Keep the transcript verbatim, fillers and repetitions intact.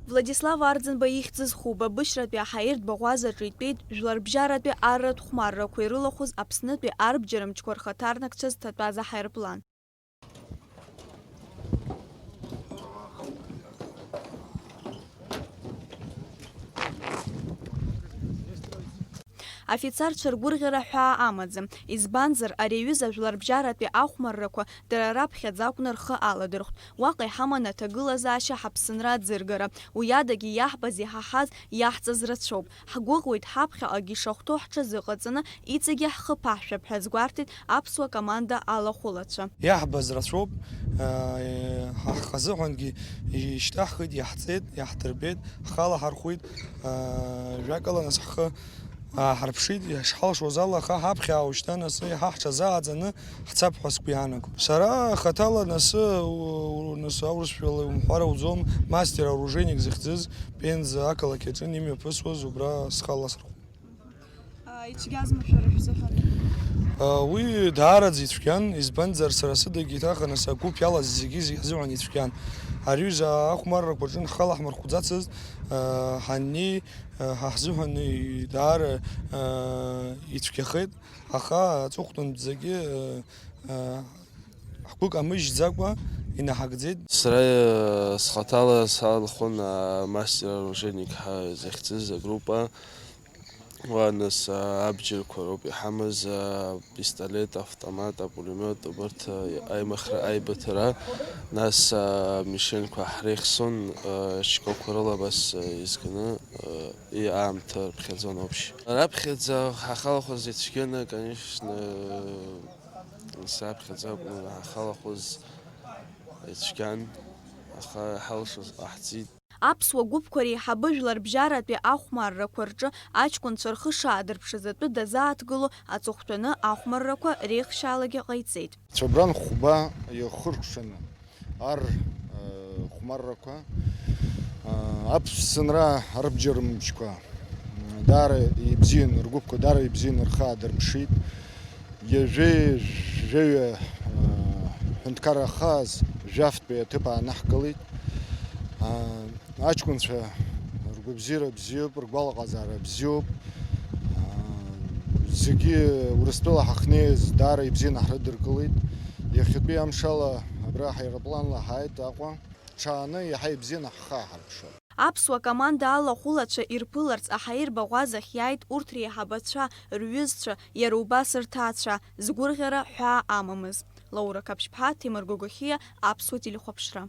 Владислав Арӡынба ихьӡыз Хәба Бышьратәи аҳаиртә баӷәазаҿы итәеит жәларбжьаратәи арратә хәмаррақәа ирылахәыз Аԥснытәи арбџьармчқәа рхаҭарнакцәа зҭатәаз аҳаирплан. Афицарцәа ргәырӷьара ҳәаа амаӡам, избанзар, ари аҩыза жәларбжьаратәи ахәмаррақәа дара раԥхьаӡа акәны рхы аладырхәт. Уаҟа иҳаман аҭагылазаашьа ҳаԥсынра аӡыргара. Уи адагьы иаҳбаз, иҳаҳаз, иаҳҵаз рацәоуп. Ҳгәыӷуеит ҳаԥхьаҟагьы ишахәҭоу ҳҽазыҟаҵаны, иҵегьы ҳхы ԥаҳшәап ҳәа азгәарҭеит аԥсуа команда алахәылацәа. Иаҳбаз рацәоуп, ҳа ҳхазыҳәангьы ишьҭаҳхит, иаҳҵеит, иаҳдырбеит, ҳхы алаҳархәит, жәакала нас ҳхы ааҳарԥшит, ишҳалшоз ала, аха ҳаԥхьа ааушьҭан, асы иаҳа ҳҽазааӡаны ҳцап ҳәа сгәы иаанагом. Сара хаҭала насы, у-, у-, насы аурысшәала умҳәар ауӡом, мастер оружейник зыхьӡыз, Пенза ақалақь аҿы имҩаԥысуаз, убра схы аласырхәит. Ицәгьазма шәара шәзыҳәан? Уи даараӡа ицәгьан, избанзар, сара сыдагьы иҭаханы сгәыԥ иалаз зегьы зегь ҳзыҳәан ицәгьан. Ари аҩыза ахәмаррақәа рҿы ҳхы алаҳмырхәӡацызт, ҳаннеи, ҳа ҳзыҳәан даара ицәгьахеит, аха аҵыхәтәантәӡагьы ҳгәы камыжьӡакәа инаҳагӡеит. Сара схаҭала салахәын амастер оружейник ҳәа захьӡыз агруппа. Уа, нас, а, абџьарқәа роуп иҳамаз, а, пистолет, автомат, апулемиот, убарҭ, а, аимахра, аибыҭара, нас, а, мишенқәа ҳреихсон, а, шьқәақәа рыла абас, а, изганы, а, и-, аамҭа рыԥхьаӡон общ. Раԥхьаӡа ҳахалахәыз ицәгьаны, конечно, саԥхьаӡа акәны ҳахалахәыз ицәгьан, аха ҳалшоз ҟаҳҵеит. Аԥсуа гәыԥқәа реиҳабы жәларбжьаратәи ахәмаррақәа рҿы аҷкәынцәа рхы шаадырԥшыз атәы дазааҭгыло аҵыхәтәаны ахәмаррақәа реихшьаалагьы ҟаиҵеит. Цәабран Хәба ихыркәшаны ар, э, хәмаррақәа, э, аԥсынра арбџьармчқәа, м, даара ибзиан, ргәыԥқәа даара ибзиан рхы аадырԥшит. Ҩажәи жәаҩа, аа, ҳәынҭқарра ахааз жәафтәи аҭыԥ аанаҳкылеит. Аа, аҷкәынцәа ргәабзиара бзиоуп, ргәалаҟазаара бзиоуп. Аа, зегьы Урыстәыла ҳахьнеиз даара ибзианы ҳрыдыркылеит. Иахьатәи амшала абра ҳаирпланла ҳааит Аҟәа. Ҽааны иаҳа ибзианы ҳхы ааҳарԥшып. Аԥсуа команда алахәылацәа ирԥыларц аҳаирбаӷәазахь иааит урҭ реиҳабацәа, рҩызцәа, иара убас рҭаацәа, згәырӷьара ҳәаа амамыз. Лаура Қаԥшьԥҳа, Ҭемыр Гогохиа, Аԥсуа телехәаԥшра.